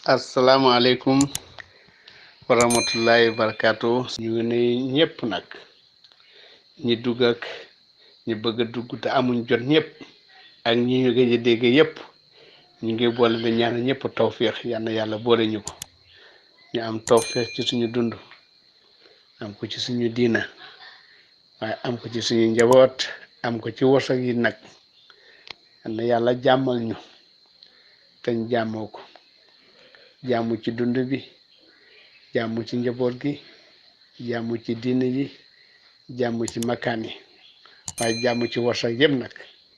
asalaamaaleykum wa rahmatullahi wa barakaatu. ñu ngi nuyu ñëpp nag ñi dugg ak ñi bëgg a dugg te amuñ jot ñëpp ak ñi ñu gëj a dégg yëpp ñu ngi boole di ñaan ñëpp tawféex yal na yàlla boole ñu ko ñu am tawféex ci suñu dund am ko ci suñu diina waaye am ko ci suñu njaboot am ko ci wërsëg yi nag yal na yàlla jàmmal ñu te ñu jàmmoo ko. jàmm ci dund bi jàmm ci njaboot gi jàmm ci diine ji jàmm ci makkaan yi waaye jàmm ci warsak yëpp nag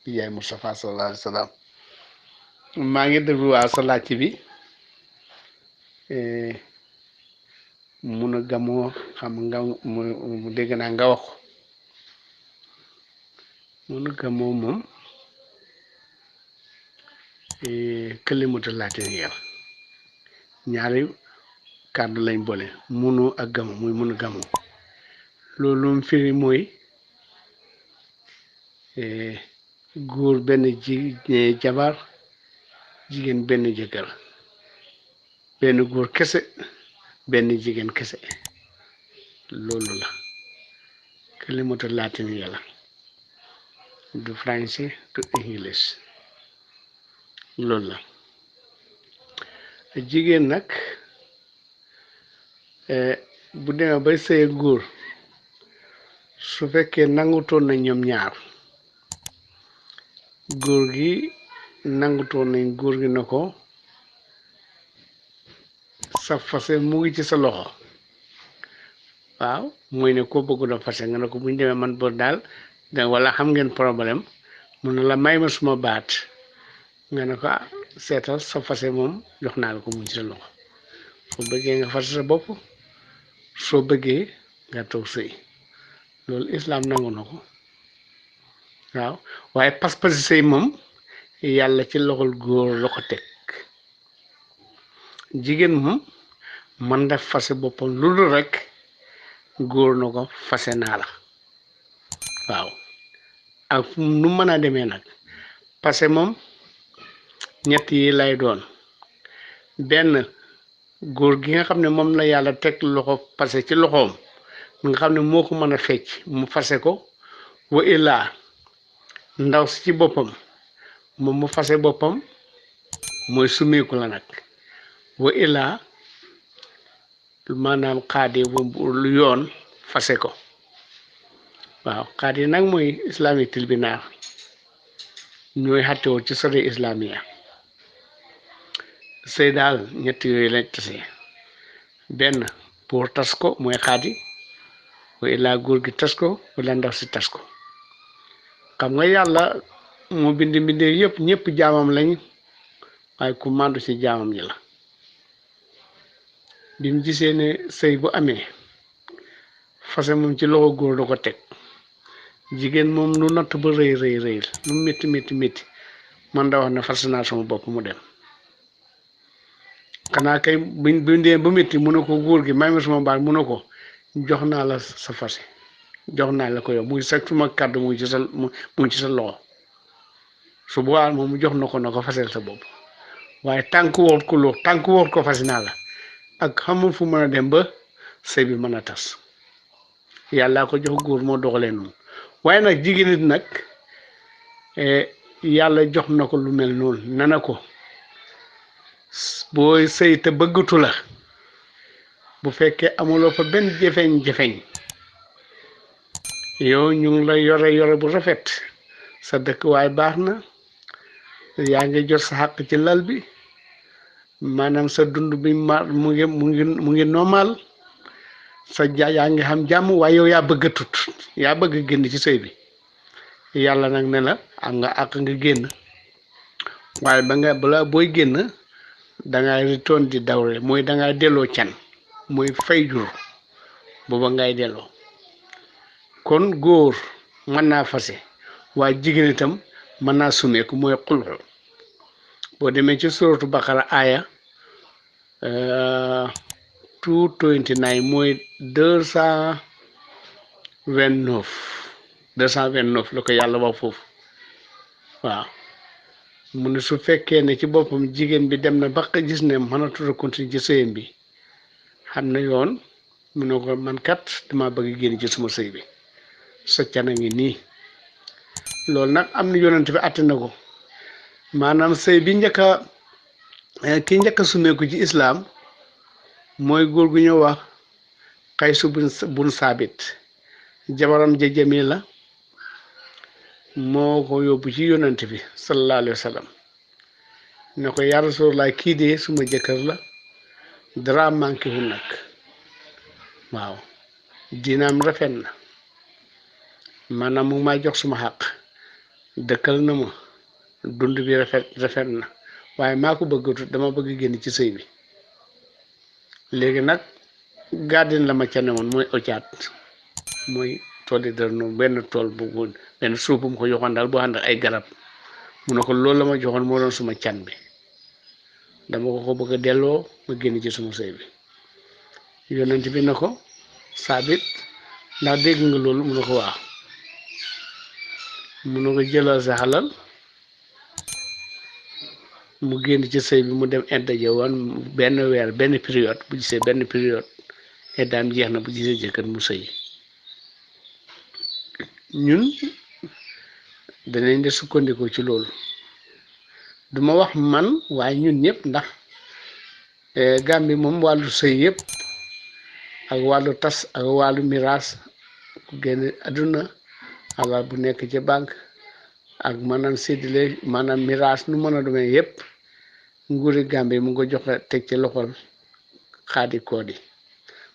di jaay Moustapha sallallahu alayhi wa sallam maa ngi déglu waa sa laajte bi mun a gamoo xam nga mu dégg naa nga wax mun a gamoo moom këlimuta laatin yel ñaari kàddu lañ boole munu ak gamu muy munu gamu loolu mu firi mooy góor benn jabar jigéen benn jëkkër benn góor kese benn jigéen kese loolu la kalimatu latin yàlla du français du english loolu la jigéen nag bu demee bay sëy góor su fekkee nangutoon nañ ñoom ñaar góor gi nangutoon nañ góor gi na ko sa fase mu ngi ci sa loxo waaw mooy ne koo bëgg na fase nga ne ko bu ñu demee man boo daal wala xam ngeen problème mun na la may ma suma baat nga ne ko seetal sa fase moom jox naa la ko mu ngi ci sa loxo soo bëggee nga fase sa bopp soo bëggee nga toog sëy loolu islam nangu na ko waaw waaye pas-pasi sëy moom yàlla ci loxol góor la ko teg jigéen moom man def fase boppam lu dul rek góor na ko fase naa la waaw ak nu mën a demee nag parce que moom ñett yi lay doon benn góor gi nga xam ne moom la yàlla teg loxo fase ci loxoom nga xam ne moo ko mën a fecc mu fase ko wa illaa ndaw si ci boppam moom mu fase boppam mooy sumeeku la nag wa illaa maanaam xaadi lu yoon fase ko waaw xaadi nag mooy islamique tribunal ñooy xattewoo ci sori islamiya sëy daal ñett yooyu lañ tase benn pour tas ko mooy xaadi wa illaa góor gi tas ko wala ndaw si tas ko xam nga yàlla moo bindi mbindee yëpp ñëpp jaamam lañ waaye ku màndu ci jaamam ñi la bi mu gisee ne sëy bu amee fase moom ci loxo góor da ko teg jigéen moom lu natt ba rëy lu métti man da wax ne fase naa sama bopp mu dem xanaa kay buñ dee ba métti mu ne ko góor gi may ma suma baat mu ne ko jox naa la sa fase jox naa la ko yow muy sax suma kàddu mu ngi ci sa loxo su boobaa moom mu jox na ko fasel sa bopp waaye tànk woot ko fase naa la ak xamul fu mën a dem ba sëy bi mën a tas yàlla ko jox góor moo doxalee noonu waaye nag jigéen nit nag yàlla jox na ko lu mel noonu nana ko booy sëy te bëggatu la bu fekkee amuloo fa benn jafeñ yow ñu ngi la yore bu rafet sa dëkk waaye baax na yaa ngi jot sa xàq ci lal bi maanaam sa dund bi mu ngi normal sa yaa ngi xam jàmm waaye yow yaa bëgg a tut yaa bëgg a génn ci sëy bi yàlla nag ne la am nga àq nga génn waaye balaa booy génn dangay retoon di dawre mooy dangay delloo can mooy fay jur booba ngay delloo kon góor mën naa fase waaye jigéen itam mën naa sumeeku mooy xulxu boo demee ci suratu Baqara aaya 229 mooy 229 la ko yàlla wax foofu waaw mu ne su fekkee ne ci boppam jigéen bi dem na ba gis ne mënatul a continuer ci sëyam bi xam na yoon mu ne ko man kat dama bëgg génn ci suma sëy bi sa cana ngi nii loolu nag am na yonent bi àtte na ko maanaam sëy bi njëkk a ki njëkk a sumeeku ci islaam mooy góor gu ñëw wax Qaysu bun Saabit jabaram ja Jamila moo ko yóbbu ci yonent bi sallallahu alayhi wa sallam ne ko yaa Rasulallah kii de suma jëkkër la dara manqué wu nag waaw diinaam rafet na maanaam mu may jox suma xàq dëkkal na ma dund bi rafet na waaye maa ko bëggatut dama bëgg génn ci sëy bi léegi nag gardien la ma ca ne woon mooy ocaat mooy tooli dara noonu benn tool bu benn suuf bu mu ko joxoon daal boo ànd ay garab mu ne ko loolu la ma joxoon moo doon suma can bi dama ko bëgg a delloo ma génn ci suma sëy bi yonent bi ne ko Saabit ndax dégg nga loolu mu ne ko waaw mu ne ko jëlal sa xalal mu génn ci sëy bi mu dem eddaje woon benn weer benn période bu gisee benn période eddaam jeex na bu gisee jëkkër mu sëy ñun danañ de sukkandiku ci loolu duma wax man waaye ñun ñëpp ndax Gàmbi moom wàllu sëy yëpp ak wàllu tas ak wàllu miraas ku génn àdduna alal bu nekk ci banque ak maanaam séddale maanaam miraas nu mën a demee yëpp nguuri Gàmbi mu ngi ko joxe teg ci loxol xaadi koodi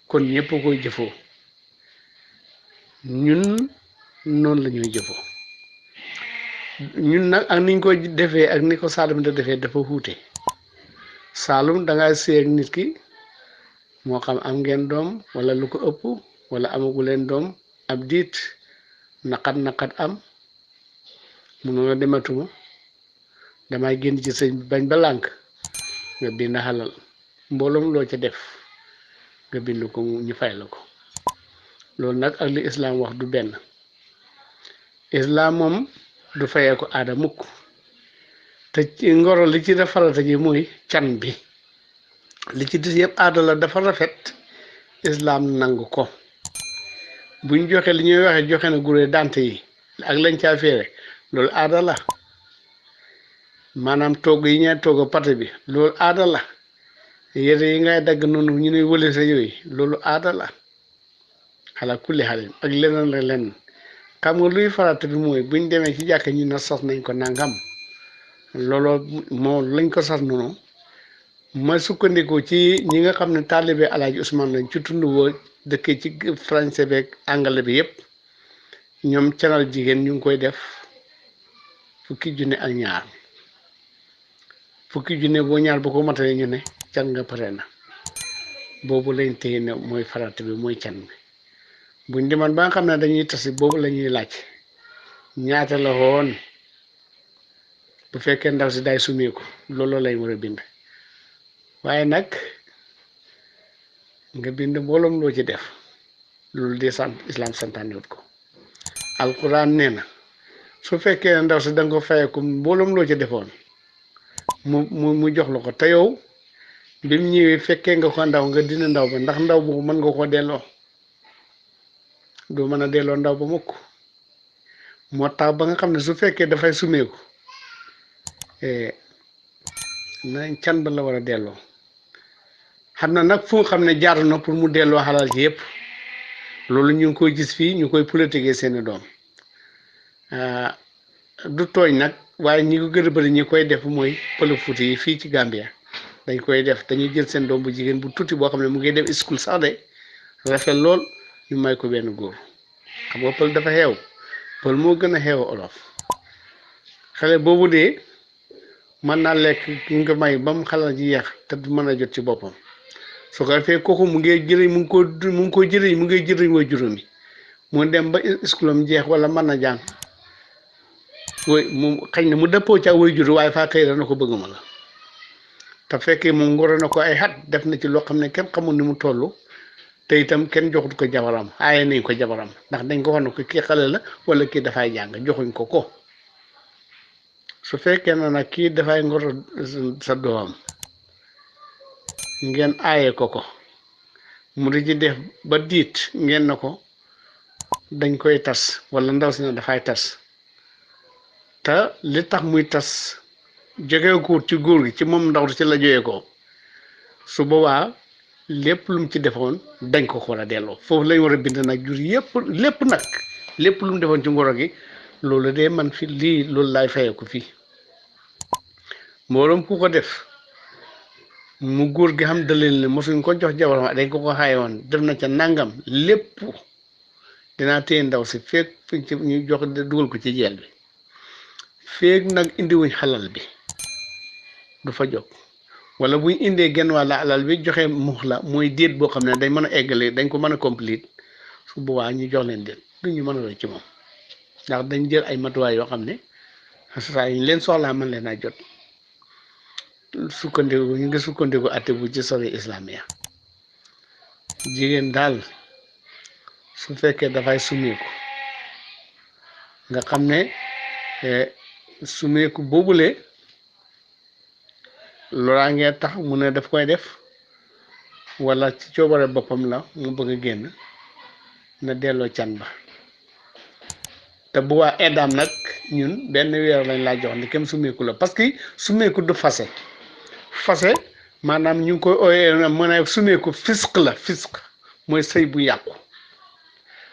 kon ñëpp koy jëfoo ñun noonu la ñuy jëfoo ñun nag ak niñ ko defee ak ni ko Saalum da defee dafa wuute Saalum dangay sëy ak nit ki moo xam am ngeen doom wala lu ko ëpp wala amagu leen doom ab diit naqat am mun nga dematuma damay génn ci sëñ bi bañ ba lànk nga bind xalal mbooloom loo ca def nga bind ko ñu fay la ko loolu nag ak li islaam wax du benn islaam moom du fayee ko aada mukk te ci ngoro li ci def farata ji muy can bi li ci des yëpp aada la dafa rafet islaam nangu ko buñ joxe li ñuy waxee joxe na guree dante yi ak lañ caa féere loolu aada la maanaam togg yi ñay togg pate bi loolu aada la yére yi ngay dagg noonu ñu ne wële sa yooyu loolu aada la xala kulli xalin ak leneen la leneen xam nga luy farata bi mooy buñ demee ci jàkk ñi na sos nañ ko nangam looloo moo lañ ko sos noonu ma sukkandiku ci ñi nga xam ne taalibe Alaaji Ousmane lañ ci tund woo dëkkee ci français beeg anglais bi yëpp ñoom canal jigéen ñu ngi koy def fukki junne ak ñaar fukki junne boo ñaar bu ko matale ñu ne can nga pare na boobu lañ téye ne mooy farata bi mooy can bi buñ demoon ba nga xam ne dañuy tasi boobu la ñuy laaj ñaata la woon bu fekkee ndaw si day sumeeku loolu lay war a bind waaye nag nga bind mbooloom loo ci def loolu de sant islam santaane wut ko alquran nee na su fekkee ndaw si da nga ko fayeeku mbooloom loo ci defoon mu jox la ko te yow bi mu ñëwee fekkee nga ko ndaw nga dina ndaw ba ndax ndaw boobu mën nga ko delloo doo mën a delloo ndaw ba mukk moo tax ba nga xam ne su fekkee dafay sumeeku nañ can ba la war a delloo xam na nag fu nga xam ne jaar na pour mu delloo xalal ci yëpp loolu ñu ngi koy gis fii ñu koy politiquer seeni doom du tooñ nag waaye ñi ko gën a bëri ñi koy def mooy pël Fuuta yi fii ci Gambia dañ koy def dañuy jël seen doom bu jigéen bu tuuti boo xam ne mu ngi dem school sax de rafet lool ñu may ko benn góor xam nga pël dafa xeew pël moo gën a xeew olof xale boobu de mën naa lekk ki nga may ba mu xalal ji yeex te du mën a jot ci boppam su ko defee kooku mu ngi jëriñ mu ngi ko jëriñ mu ngi jëriñ way juróomi mu dem ba schoolam jeex wala mën na jàng way mu xañ na mu dëppoo ca way jur waaye faa xëy na ko bëgguma la te fekkee moom ngoro na ko ay xat def na ci loo xam ne kenn xamul ni mu toll te itam kenn joxut ko jabaram aaye nañ ko jabaram ndax dañ ko wax ne ko kii xale la wala kii dafay jàng joxuñ ko su fekkee ne nag kii dafay ngoro sa doom ngeen aaye ko mu di ci def ba diit ngeen na ko dañ koy tas wala ndaw si ne dafay tas te li tax muy tas jóge ko ci góor gi ci moom ndaw ci la jógee ko su boobaa lépp lu mu ci defoon dañ ko war a delloo foofu lañ war a bind nag jur yépp lépp nag lépp lu mu defoon ci ngoro gi loolu de man fi lii loolu laay fayee ko fii mbooloom ku ko def mu góor gi xam dalil ne mosuñ ko jox jabaram dañ ko xaaye woon def na ca nangam lépp dinaa téye ndaw si feeg fi ci ñu jox dugal ko ci jeel bi feeg nag indiwuñ xalal bi du fa jóg wala buñ indee genn wàlla alal bi joxe mux la mooy déet boo xam ne dañ mën a eggale dañ ko mën a complete su boobaa ñu jox leen déet du ñu mën a roy ci moom ndax dañ jël ay matuwaay yoo xam ne saa yu ñu leen soxlaa mën leen a jot sukkandiku ñu ngi sukkandiku atte bu ci sori islamiya jigéen daal su fekkee dafay sumeeku nga xam ne sumeeku boobule loolaa ngee tax mu ne daf koy def wala ci coobare boppam la mu bëgg a génn na delloo can ba te bu waa eddaam nag ñun benn weer lañ laa jox ni kem sumeeku la parce que sumeeku du fase maanaam ñu ngi koy ooyee mu ne sumeeku fisq la fisq mooy sëy bu yàqu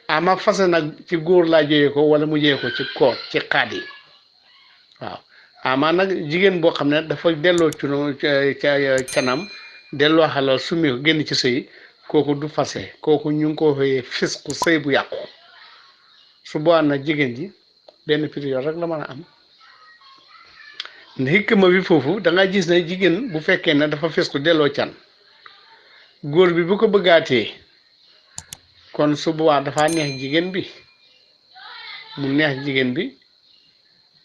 ama fase nag ci góor laa jógee ko wala mu jógee ko ci koor ci xaat yi waaw ama nag jigéen boo xam ne dafa delloo canam delloo xalal sumeeku génn ci sëy kooku du fase kooku ñu ngi ko ooyee fisq sëy bu yàqu su boobaa nag jigéen ji benn période rek la mën a am hikma bi foofu da nga gis ne jigéen bu fekkee ne dafa fisku delloo can góor bi bu ko bëggaatee kon su boobaa dafa neex jigéen bi mu neex jigéen bi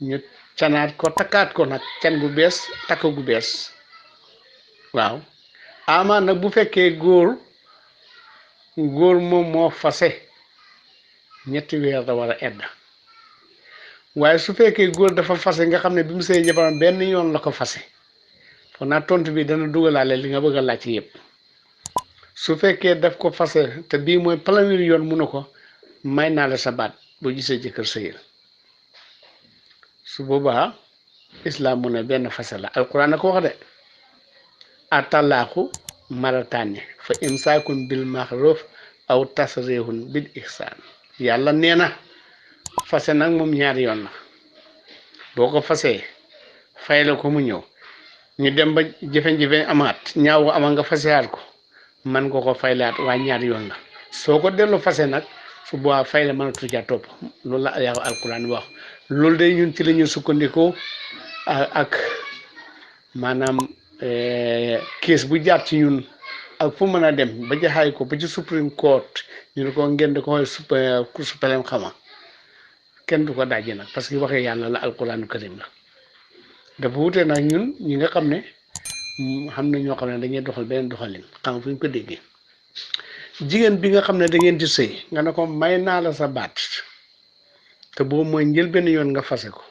ñu canaat ko takkaat ko nag can gu bees takk gu bees waaw ama nag bu fekkee góor moom moo fase ñetti weer da war a edda waaye su fekkee góor dafa fase nga xam ne bi mu sëy jabaram benn yoon la ko fase foog naa tontu bi dana dugalaale li nga bëgg a laaj yëpp su fekkee daf ko fase te bii mooy premier yoon mu ne ko may naa la sa baat boo gisee jëkkër sëyal su boobaa islam mu ne benn fase la alquran na ko wax de atalaaku marataani fa imsaakun bil maxruf aw tasrihun bil ihsaan yàlla nee na fase nag moom ñaari yoon la boo ko fasee fay la ko mu ñëw ñu dem ba jëfe-jëfe amaat ñaaw ama nga faseaat ko man nga ko faylaat waa ñaari yoon la soo ko dellu fase nag su boobaa fay la mën a tucca topp loolu la yaa alquran wax loolu de ñun ci la ñu sukkandikoo ak maanaam kees bu jaar ci ñun ak fu mën a dem ba jaxaay ko ba ci Supreme Court ñu ne ko ngeen di ko xool Cour suprême xama kenn du ko dajji nag parce que waxee yàlla la alquranu karim la dafa wutee nag ñun ñi nga xam ne xam na ñoo xam ne dañuy doxal beneen doxalin xam fu ñu ko déggee jigéen bi nga xam ne da ngeen di sëy nga ne ko may naa la sa baat te boobu mooy njël benn yoon nga fase ko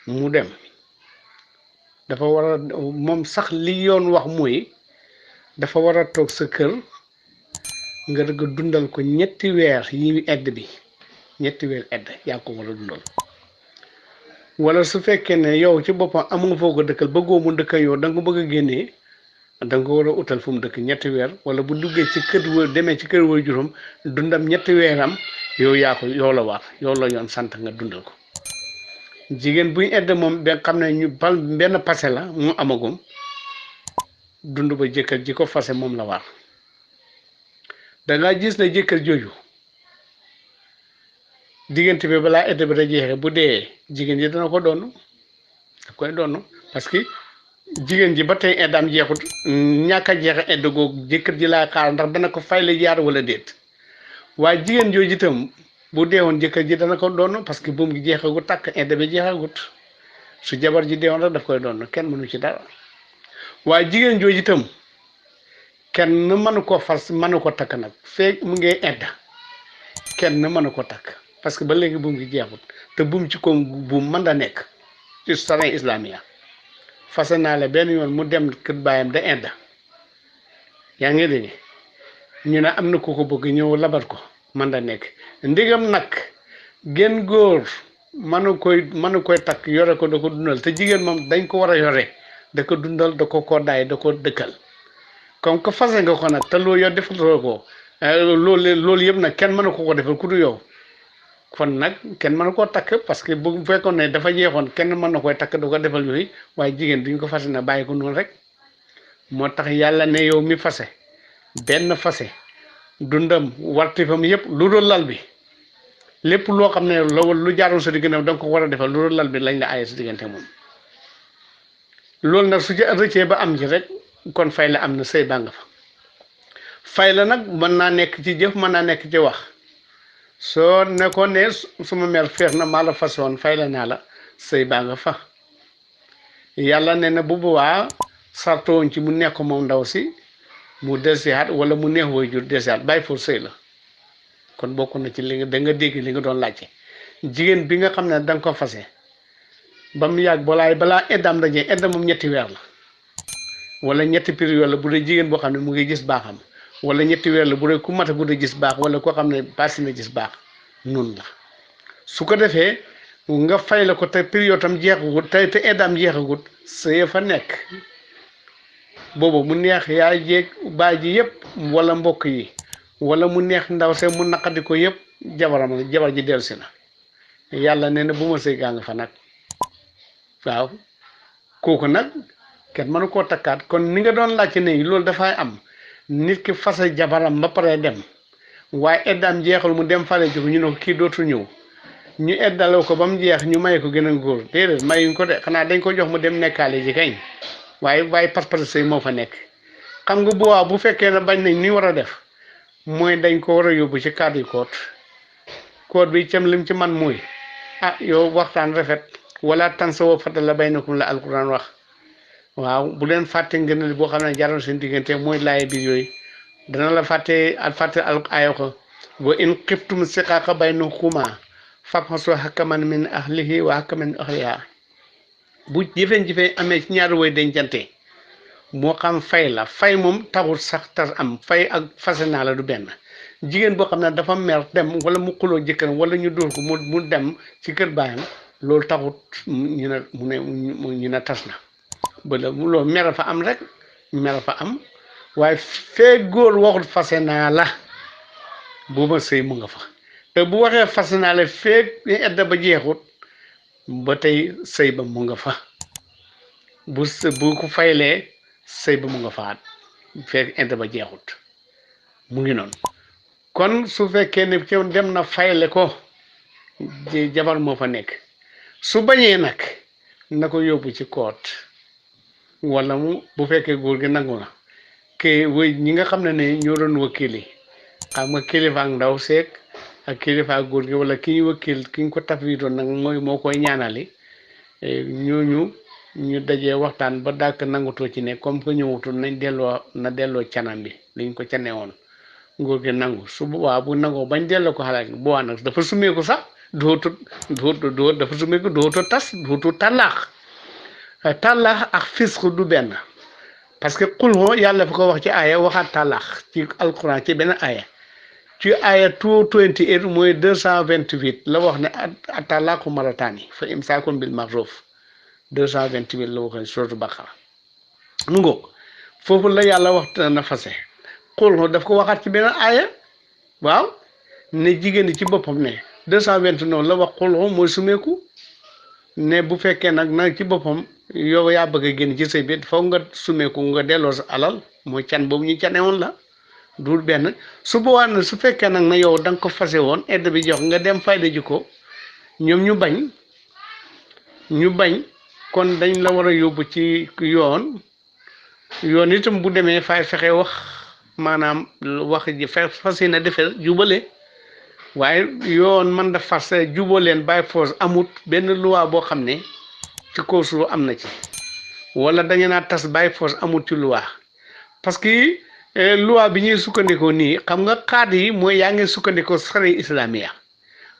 mu dem dafa war a moom sax li yoon wax mooy dafa war a toog sa kër nga dëgg dundal ko ñetti weer yi edd bi ñetti weer edd yaa ko war a dundal wala su fekkee ne yow ci boppam amoo foo ko dëkkal bëggoo mu dëkka yow da nga ko bëgg a génnee da nga ko war a utal fu mu dëkk ñetti weer wala bu duggee ci kër wër demee ci kër wër juróom dundam ñetti weeram yow yaa ko yow la war yow la yoon sant nga dundal ko jigéen buñ edd moom ba xam ne ñu bal benn passé la mu amagum dund ba jëkkër ji ko fase moom la war dangaa gis ne jëkkër jooju diggante bi balaa edd bi da jeexee bu dee jigéen ji dana ko doon daf koy doon parce que jigéen ji ba tey eddaam jeexut ñàkk a jeexe edd googu jëkkër ji laa xaar ndax dana ko fayle jaar wala déet waaye jigéen jooju itam bu deewoon jëkkër ji dana ko doon parce que buum gi jeexagut takk edd bi jeexagut su jabar ji deewoon rek daf koy doon kenn mënu ci dara waaye jigéen jooju itam kenn mënu ko fas mënu ko takk nag feeg mu ngi edda kenn mënu ko takk parce que ba léegi buum gi jeexut te buum ci koom buum mën da nekk ci charia islamiya fase naa la benn yoon mu dem kër baayam da Inde yaa ngi dégg ñu ne am na ku ko bëgg ñëw labat ko mën da nekk ndigam nag genn góor mënu koy takk yore ko da ko dundal te jigéen moom dañ ko war a yore da ko dundal da ko koddaay da ko dëkkal comme que fase nga ko nag te loolu yow defaloo ko loolu yëpp nag kenn mënu ko defal ku du yow kon nag kenn mënu koo takk parce que bu fekkoon ne dafa jeexoon kenn mën na koy takk da ko defal yooyu waaye jigéen duñ ko fase na bàyyi ko noonu rek moo tax yàlla ne yow mi fase benn fase dundam wartifam yëpp lu dul lal bi lépp loo xam ne lu jaaroon sa diggante da nga ko war a defal lu dul lal bi lañ la aaye sa diggante moom loolu nag su ci rëccee ba am ci rek kon fay la am na sëy baa nga fa fay la nag mën naa nekk ci jëf mën naa nekk ci wax soo nekkoon ne suma mère feex na maa la façon fay la naa la sëy baa nga fa yàlla ne na bu boobaa sartoon ci mu nekk moom ndaw si mu desihaat wala mu neex way jur desihaat bàyyi foofu sëy la kon bokk na ci li nga da nga dégg li nga doon laajte jigéen bi nga xam ne da nga ko fase ba mu yàgg balaa eddam dajee edda moom ñetti weer la wala ñetti période la bu dee jigéen boo xam ne mu ngi gis baaxam wala ñetti weer la bu dee ku mata bu dee gis baax wala koo xam ne passé na gis baax noonu la su ko defee nga fay la ko te période tam jeexagut te eddam jeexagut sëye fa nekk boobu mu neex yaay jeeg baay ji yëpp wala mbokk yi wala mu neex ndaw se mu naqadi ko yëpp jabar ji dellusi na yàlla nee na bu ma sëy gaa nga fa nag waaw kooku nag kenn mënu koo takkaat kon ni nga doon laajte ne loolu dafay am nit ki fase jabaram ba pare dem waaye eddaam jeexul mu dem fale jóg ñu ne ko kii dootul ñëw ñu eddaloo ko ba mu jeex ñu may ko gën a góor déedéet mayuñ ko de xanaa dañ ko jox mu dem nekkaale ji kañ waaye pas-pas sëy moo fa nekk xam nga bu waaw bu fekkee ne bañ nañ ni war a def mooy dañ ko war a yóbbu ci cadre koot bi cam lim ci man mooy yow waxtaan rafet wala tan sa woo fata la baynakum la alquran wax waaw bu leen fàtte ngeen boo xam ne jaroon seen diggante mooy laay biir yooyu dana la fàtte al aaya ko wa in xiftum siqaaqa baynahuma fab'asu hakaman min ahlihi wa hakaman min ahliha bu jëfee amee ci ñaari way dencante moo xam fay la fay moom taxul sax tas am fay ak fase naa la du benn jigéen boo xam ne dafa mer dem wala mu xuloo jëkkëram wala ñu dóor ko mu dem ci kër baayam loolu taxut ñu ne tas na ba la loolu mer fa am rek mer fa am waaye fee góor waxut fase naa la bu ma sëy mu nga fa te bu waxee fase naa la fee edda ba jeexut ba tey sëy ba mu nga fa bu ko faylee sëy ba mu nga faat fekk edda ba jeexut mu ngi noonu kon su fekkee ne ci dem na fayle ko jabar moo fa nekk su bañee nag na ko yóbbu ci koot wala mu bu fekkee góor gi nangu na ke wëy ñi nga xam ne ñoo doon wakkili xam nga kilifa ak ndaw seek ak kilifa ak góor gi wala ki ñu wakkil ki ñu ko taf wi doon nag moo koy ñaanali ñu dajee waxtaan ba dàkk nangutoo ci ne comme que ñëwutul nañ delloo canam bi liñ ko canee woon góor gi nangu su boobaa bu nangoo bañ delloo ko xalaat bu boobaa nag dafa sumeeku sax dafa sumeeku dootu tas dootu tàllaax ak fisq du benn parce que xulxoo yàlla fa ko wax ci aaya waxaat tàllaax ci alquran ci benn aaya ci aaya 228 mooy 228 la wax ne atalaaqu marataani fa imsaakun bil ma'ruuf 228 la waxoon suratu Baqara mu ngoog foofu la yàlla wax na fase xulxoo daf ko waxaat ci benn aaya waaw ne jigéen ñi ci boppam ne 229 la wax xulxoo mooy sumeeku ne bu fekkee nag ci boppam yow yaa bëgg a génn ci sëy bi foog nga sumeeku nga delloo sa alal mooy can boobu ñu cane woon la dul benn su boobaa nag su fekkee nag na yow da nga ko fase woon edd bi jox nga dem fayda ji ko ñoom ñu bañ kon dañ la war a yóbbu ci yoon itam bu demee fay fexe wax maanaam wax ji fas na defee jubale waaye yoon man da fas jubaleen by force amut benn loi boo xam ne ci kaw suuf am na ci wala dañu naa tas by force amut ci loi parce que loi bi ñuy sukkandikoo nii xam nga xaat yi mooy yaa ngi sukkandikoo sari islamiya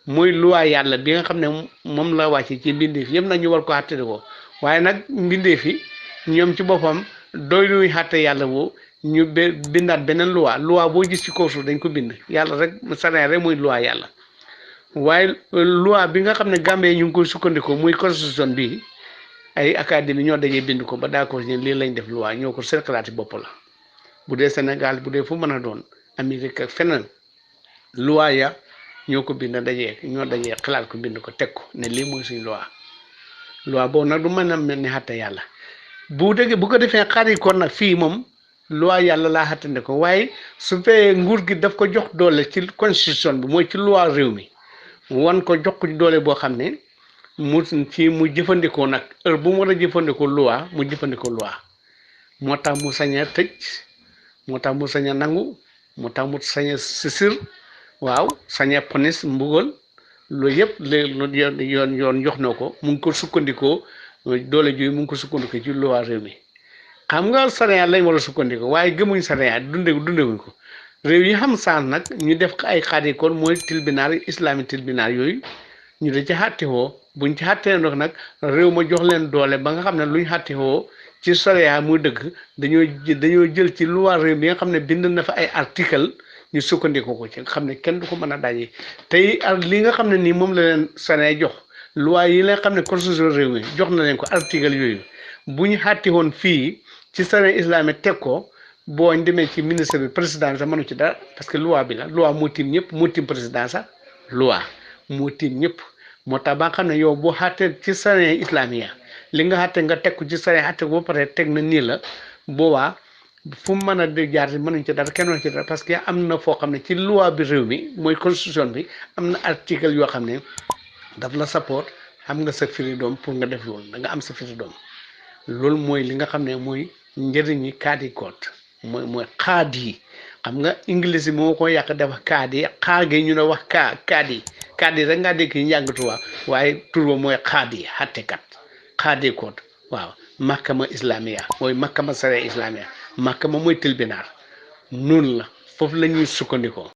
mooy loi yàlla bi nga xam ne moom la wàcc ci mbindeef yëpp nag ñu war ko xàtte ko waaye nag mbindeef yi ñoom ci boppam doy luy xàtte yàlla boo ñu bindaat beneen loi boo gis ci kaw suuf dañ ko bind yàlla rek sareen rek mooy loi yàlla waaye loi bi nga xam ne Gambie ñu ngi koy sukkandikoo muy constitution bi ay académie ñoo dajee bind ko ba d'accord ñi lii lañ def loi ñoo ko seen xalaati bopp la bu dee Sénégal bu dee fu mën a doon Amérique ak feneen loi ya ñoo ko bind ñoo dajee xalaat ko bind ko teg ko ne lii mooy suñ loi boobu nag du mën a mel ni xatte yàlla bu ko defee xarit kon nag fii moom loi yàlla laa xattande ko waaye su fekkee nguur gi daf ko jox doole ci constitution bi mooy ci loi réew mi wan ko jox ko doole boo xam ne mu jëfandikoo nag heure bu mu war a jëfandikoo loi mu jëfandikoo loi moo tax mu sañ a tëj moo tax mu sañ a nangu moo tax mu sañ a sisir waaw sañ a ponis mbugal loolu yëpp léegi yoon jox na ko mu ngi ko sukkandikoo doole jooyu mu ngi ko sukkandikoo ci loi réew mi xam nga sariya lañ war a sukkandikoo waaye gëmuñ sariya dundewuñ ko réew yi xam saan nag ñu def ay xaadikoon mooy tribunal islamique tribunal yooyu ñu da ci xàttewoo buñ ci xàttee nag réew ma jox leen doole ba nga xam ne luñ xàttewoo ci sariya muy dëgg dañoo jël ci loi réew mi nga xam ne bind na fa ay article ñu sukkandikoo ko ci nga xam ne kenn du ko mën a daje tey li nga xam ne nii moom la leen sariya jox loi yi la xam ne constitution réew mi jox na leen ko article yooyu bu ñu xàtti woon fii ci sariya islamique teg ko boo demee ci ministre bi président sax mënu ci dara parce que loi bi la loi moo tiim ñëpp moo tiim président sax loi moo tiim ñëpp moo tax ba nga xam ne yow boo xàttee ci sariya islamique li nga xàtte nga teg ko ci sariya xàtte ko ba pare teg na nii la boobaa fu mu mën a di jaar mënuñ ci dara kenn mënuñ ci dara parce que am na foo xam ne ci loi bi réew mi mooy constitution bi am na article yoo xam ne daf la support am nga sa freedom pour nga def loolu da nga am sa freedom loolu mooy li nga xam ne mooy njëriñi kaadi code mooy xaad yi xam nga english bi moo ko yàq dafa kaadi xaage ñu ne wax kaadi rek ngaa dégg njàng tubaab waaye tur ba mooy xaad yi xattekat xaadi code waaw mahkama islamiya mooy mahkama sariya islamiya mahkama mooy tribunal noonu la foofu la ñuy sukkandikoo